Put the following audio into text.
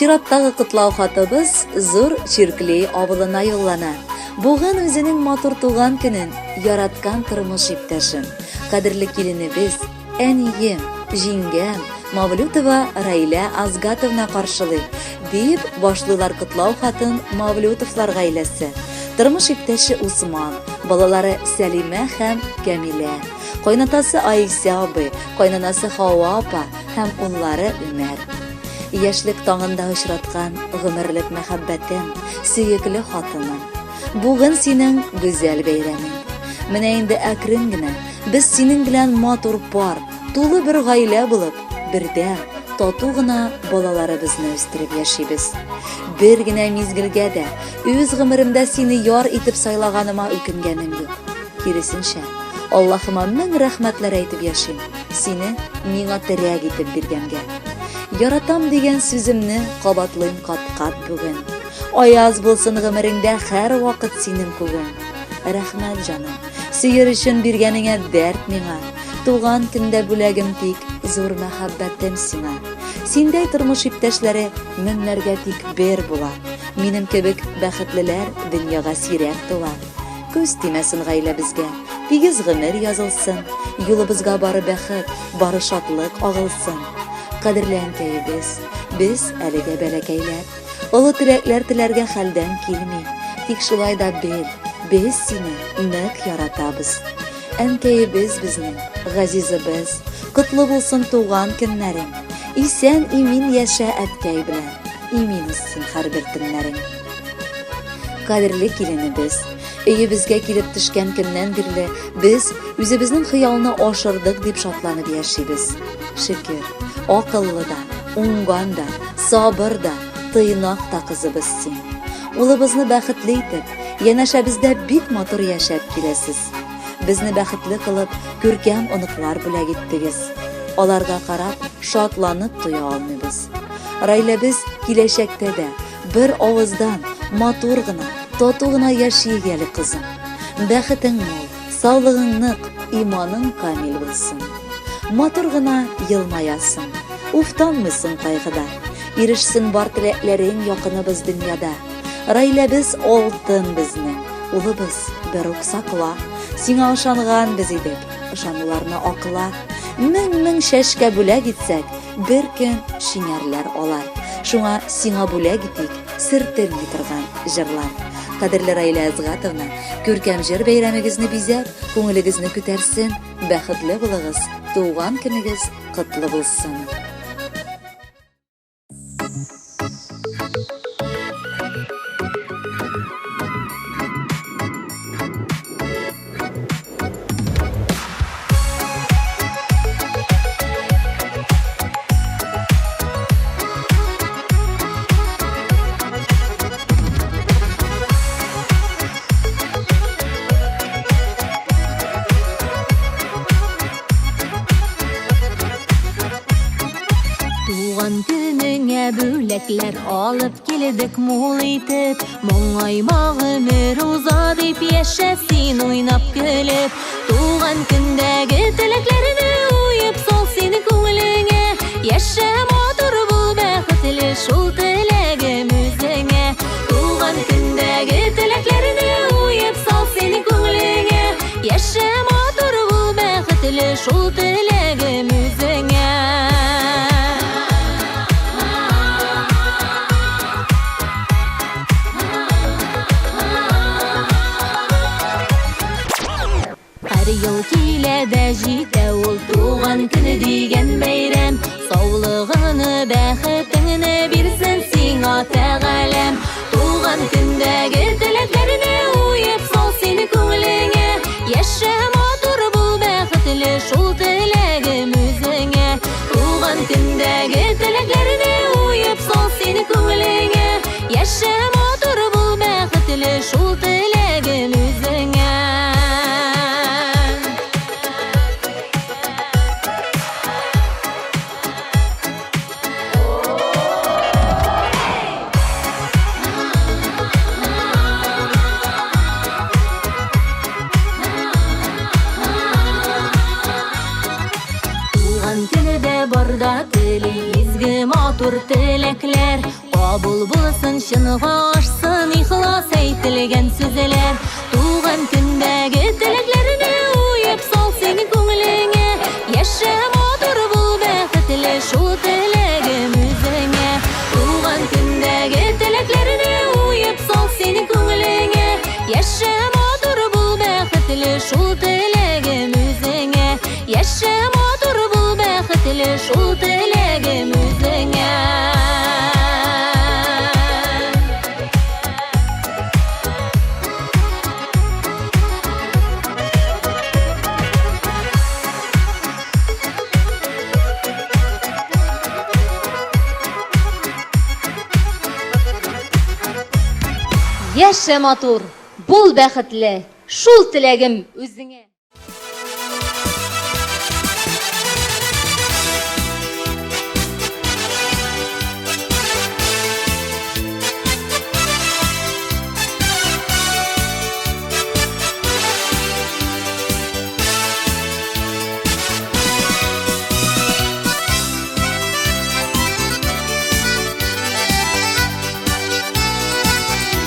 Чираттагы котлау хатыбыз Зур Чиркли авылына юллана. Бүген үзенең матур туган көнен яраткан тормыш иптәшем, кадерле киленебез, әнием, җиңгәм Мавлютова Раилә Азгатовна каршылый, дип башлыйлар котлау хатын Мавлютовлар гаиләсе. Тормыш иптәше Усман, балалары Сәлимә һәм Кәмилә, кайнатасы Аисә абый, кайнанасы Хава апа һәм уллары Өмәр. Яшьлек таңында очраткан гомерлек мәхәббәтем, сөекле хатыным. Бүген синең гүзәл бәйрәмең. Менә инде әкрен генә без синең белән матур пар, тулы бер гаилә булып, бердәм, тату гына балаларыбызны үстереп яшибез. Бер генә мизгелгә дә үз гомеремдә сине яр итеп сайлаганыма үкенгәнем юк. Киресенчә, Аллаһыма мең рәхмәтләр әйтеп яшим, сине миңа терәк итеп биргәнгә. Яратам дигән сүземне кабатлыйм кат-кат бүген. Аяз булсын гомереңдә һәрвакыт синең күгең. Рәхмәт, җаным, сөер өчен биргәнеңә дәрт миңа. Туган көндә бүләгем тик зур мәхәббәтем сиңа. Синдәй тормыш иптәшләре меңнәргә тик бер була. Минем кебек бәхетлеләр дөньяга сирәк туа. Күз тимәсен гаиләбезгә, тигез гомер язылсын, юлыбызга бары бәхет, бары шатлык агылсын. Кадерле әнкәебез, без әлегә бәләкәйләр. Олы теләкләр теләргә хәлдән килми. Тик шулай да бел, без сине нык яратабыз. Әнкәебез безнең, газизыбыз, котлы булсын туган көннәрең. Исән-имин яшә әткәй белән, имин узсын һәрбер төннәрең. Кадерле киленебез, өебезгә килеп төшкән көннән бирле без үзебезнең хыялны ашырдык дип шатланып яшибез. Шөкер, акыллы да, уңган да, сабыр да, тыйнак та кызыбыз син. Улыбызны бәхетле итеп, янәшәбездә бик матур яшәп киләсез. Безне бәхетле кылып, күркәм оныклар бүләк иттегез. Аларга карап, шатланып туя алмыйбыз. Райләбез киләчәктә дә Бер авыздан, матур гына, тату гына яшик әле, кызым. Бәхетең мул, саулыгың нык, иманың камил булсын. Матур гына елмаясың, уфтанмыйсың кайгыда. Ирешсен бар теләкләрең якыныбыз дөньяда. Райләбез алтын безнең, улыбыз бер үк сакла. Сиңа ышанган без идек, ышануларны акла. Мең-мең чәчкә бүләк итсәк, Бер көн шиңәрләр алар. Шуңа сиңа бүләк итик сертелми торган җырлар. Кадерле Раилә Әзгатовна, күркәм җыр бәйрәмегезне бизәп, күңелегезне күтәрсен, бәхетле булыгыз, туган көнегез котлы булсын. Туган көнеңә бүләкләр алып килдек мул итеп. Моңайма гомер уза дип яшә син уйнап көлеп. Туган көндәге теләкләрне уеп сал син күңелеңә. Яшә матур бул бәхетле шул теләгем үзеңә. Туган көндәге теләкләрне уеп сал син күңелеңә. Яшә матур бул бәхетле шул теләгем үзеңә. Һәр ел килә дә җитә ул туган көне дигән бәйрәм. Саулыгыңны, бәхетеңне бирсен сиңа Тәгаләм. Туган көндәге теләкләрне уеп сал син күңелеңә. Яшә матур бул бәхетле шул теләгем үзеңә. Туган көндәге теләкләрне уеп сал син күңелеңә. Яшә матур бул бәхетле шул теләгем үзеңә. Туган көне дә барда тели изге матур теләкләр. Кабул булсын, чынга ашсын ихлас әйтелгән сүзләр. Туган көндәге теләкләрне уеп сал син күңелеңә. Яшә матур бул, бәхетле, шул теләгем үзеңә. Туган көндәге теләкләрне уеп сал син күңелеңә. Яшә матур бул, бәхетле, шул теләгем үзеңә. Яшә матур бул, бәхетле, шул теләгем үзеңә. Яшә матур, бул бәхетле, шул теләгем үзеңә.